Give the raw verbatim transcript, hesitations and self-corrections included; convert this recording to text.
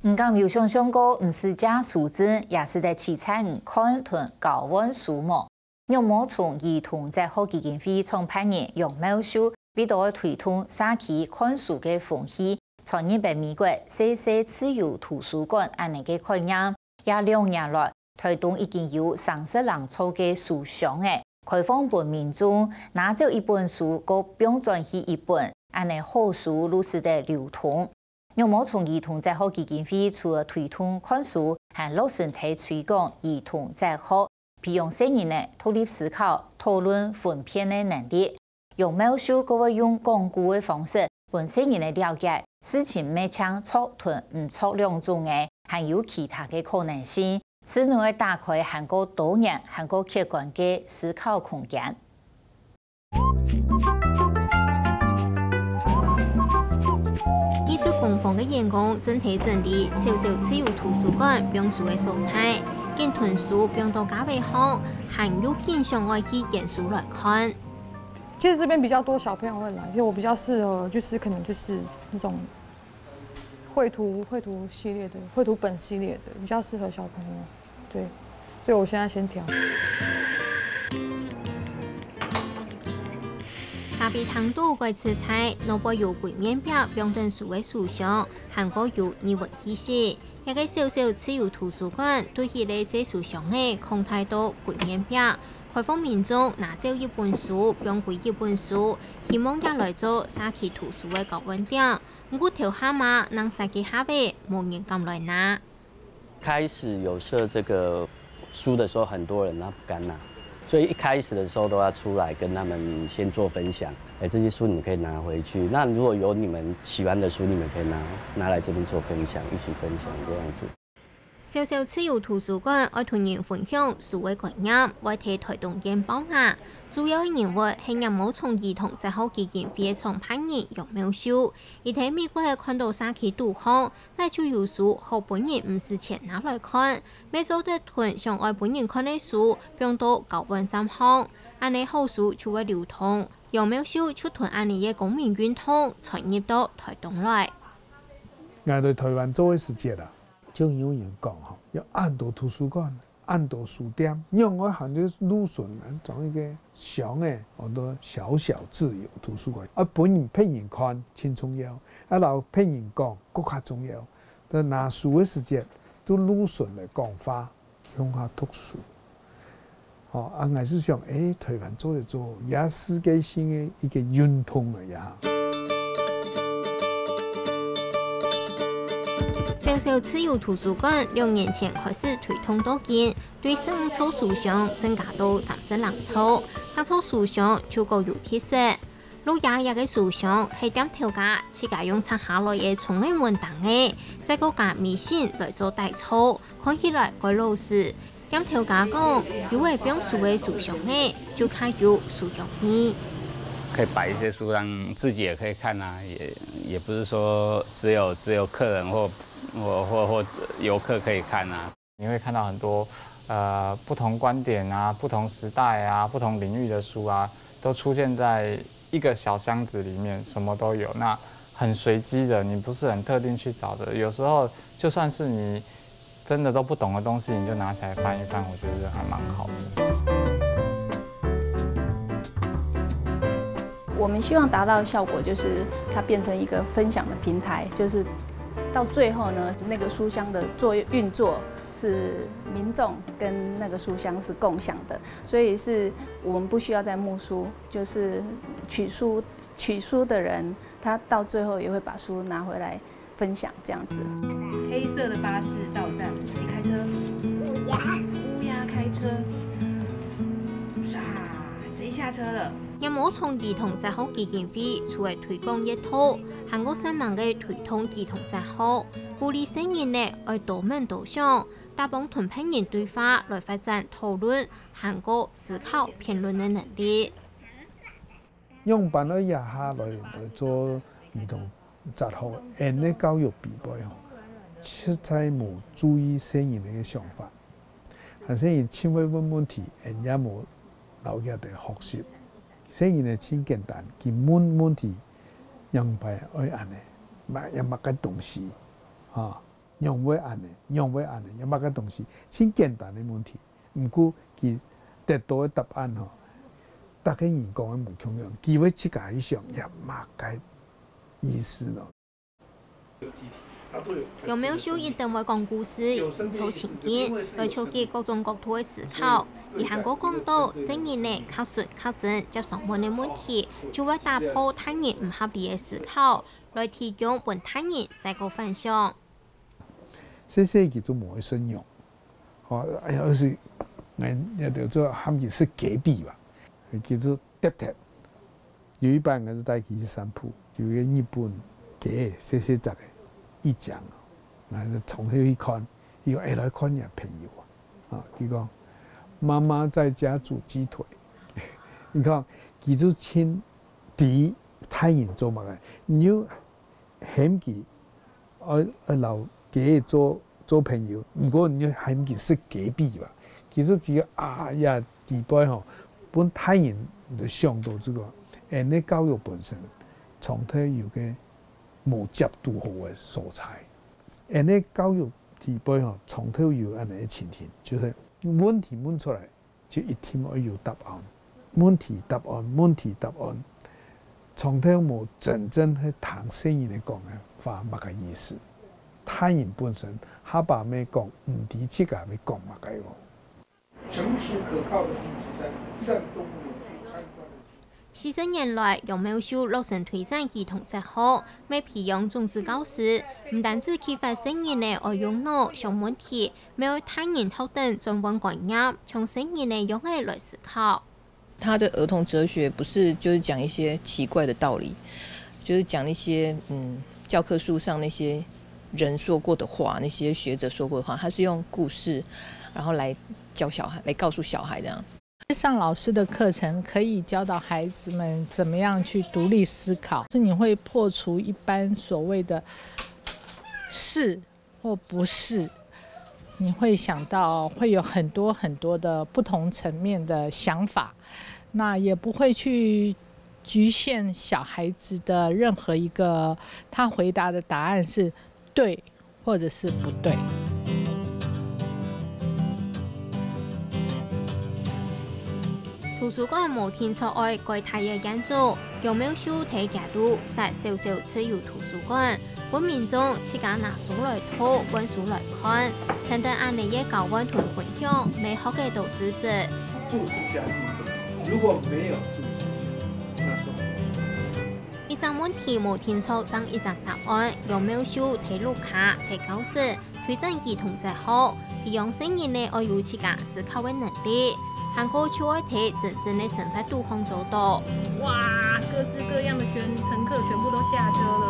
你敢有想像過，毋使借書證，也使得支持你看同交換書無？ 育毛蟲兒童哲學基金會創辦人楊妙秀為著愛推動社區看書个風氣，傳入分美國細細自由圖書館恁呢个概念。這兩年來，臺東已經有三十零座个書箱仔，開放分民眾拿走一本書，過放轉去一本，恁呢好書就使得流通。 育毛蟲兒童哲學基金會除了推動看書，還落實在推廣兒童哲學，培養細人仔獨立思考、討論、分辨个能力。楊妙秀過會用講古个方式，分細人仔了解事情毋係淨著同毋著兩種个，還有其他个可能性。自然會打開還過多元、還過客觀个思考空間。 藝術風風个員工正在整理小小自由圖書館放書个所在，緊同書放到架仔項，還有緊想愛去揀書來看。其實這邊比較多小朋友會來，其實我比較適合就是可能就是那種繪圖繪圖系列的繪图本系列的，比較適合小朋友。對，所以我現在先挑。 咖啡廳肚个自在，內背有櫃面壁放等書个書箱，還過有人文氣息。這个小小自由圖書館對起个細書箱仔擴大到櫃面壁，開放民眾拿走一本書，放歸一本書，希望也來做社區圖書个交換點。毋過頭下嘛，正設計下仔，無人敢來拿。 開始有設這個書的時候，很多人他不敢拿，所以一開始的時候都要出來跟他們先做分享。哎，這些書你們可以拿回去。那如果有你們喜歡的書，你們可以拿拿來這邊做分享，一起分享這樣子。小小自由圖書館愛同人分享書个概念，會在臺東縣爆芽。主要个人物係葉毛蟲兒童哲學基金會个創辦人楊妙秀，佢在美國看到社區肚項， 哪就有書好分人毋使錢拿來看，乜做得同想愛分人看个書放到交換站項，恁呢好書就會流通。楊妙秀就同恁呢个公民運動傳入到臺東來。𠊎對臺灣做个時節啊，就有人講吼，有恁多圖書館， 恁多書店，仰會還有路脣恁樣一個小个，安到小小自由圖書館，啊，分人別人看盡重要，啊，摎別人講更加重要。在拿書个時節，就路脣來講話，共下讀書。吼，啊，𠊎係想，欸，臺灣做得做，也世界性个一個運動了呀。 小小自由圖書館兩年前開始推動到今，對十五座書箱增加到三十零座，逐座書箱就各有特色。鹿爺爺个書箱係店頭家自家用拆下來个窗仔門釘仔，再過加米芯來做底座，看起來蓋老實。店頭家講，有仔放書个書箱仔，就較有書香味。可以擺一些書讓自己也可以看啊，也也不是說只有只有客人或或或或遊客可以看啊。你會看到很多呃不同觀點啊、不同時代啊、不同領域的書啊，都出現在一個小箱子裡面，什麼都有。那很隨機的，你不是很特定去找的。有時候就算是你真的都不懂的東西，你就拿起來翻一翻，我覺得還蠻好的。 我們希望達到的效果就是它變成一個分享的平台，就是到最後呢，那個書箱的作業運作是民眾跟那個書箱是共享的，所以是我們不需要再募書，就是取書取書的人，他到最後也會把書拿回來分享這樣子。黑色的巴士到站，誰開車？烏鴉。烏鴉開車。唰，誰下車了？葉毛蟲兒童哲學基金會除了推廣閱讀，還過善良个推動兒童哲學，鼓勵細人仔愛多問多想，打幫同別人對話來發展討論，還過思考辯論个能力。 仰般愛這下來來做兒童哲學，𫣆个教育比賽吼，實在無注意細人仔个想法。還細人盡會問問題，𫣆也無摎佢等學習。細人仔盡簡單，佢問問題，仰般愛恁呢，麼也麼个東西，哈。仰會恁呢？仰會恁呢？有麼个東西？盡簡單个問題，毋過佢得到个答案吼，逐個人講个無共樣，佢會自家去想，也麼个意思咯。楊妙秀一定會講故事，做情境，來觸及各種角度个思考。佢還過講到，細人仔較純較真接上門个問題，就會打破大人毋合理个思考，來提供分大人再過反省。細細佢就無會食肉，吼，哎呀，有時𠊎也就做喊佢食雞髀吧，佢就跌跌。 有一擺𠊎就帶佢去散步，有一個日本雞，細細隻个，一隻哦，𠊎就衝去去看，佢講：「哎，來看你朋友啊！」啊，佢講：「媽媽在家煮雞腿。」你看，佢就盡知大人做麼个，你又喊佢 愛，愛摎雞做，做朋友，毋過你還毋緊食雞髀吧？其實這個啊呀，底背吼，分大人就想到這個，恁呢教育本身，常常有個無接觸好个所在。恁呢教育底背吼，常常有恁呢个情形，就係問題問出來， 就一定愛有答案。問題答案，問題答案，從頭無真正去聽細人仔講个話麼个意思。大人本身下把尾講，毋知自家愛講麼个哦。誠實可靠的數據在山東有去參觀的 四十年來，楊妙秀落身推展兒童哲學，乜培養種子教師，毋單止啟發細人仔愛用腦想問題，乜愛大人學等轉換觀念，像細人仔樣仔來思考。他的兒童哲學不是就是講一些奇怪的道理，就是講一些，嗯，教科書上那些人說過的話，那些學者說過的話，他是用故事，然後來教小孩，來告訴小孩這樣。 上老師的課程可以教導孩子們怎麼樣去獨立思考，是你會破除一般所謂的是或不是，你會想到會有很多很多的不同層面的想法，那也不會去局限小孩子的任何一個他回答的答案是對 或者是不對。圖書館無定著愛蓋大个建築，楊妙秀在該肚設小小自由圖書館，分民眾自家拿書來讀，換書來看，等等恁呢个交換同分享，乜學个多知識。注釋下去，如果沒有注釋，那說 一隻問題無定著正一隻答案，楊妙秀在屋下、在教室推展兒童哲學，佢讓細人仔愛有自家思考个能力，還過就愛在真正个生活肚項做到。哇，各式各樣的全乘客全部都下車了。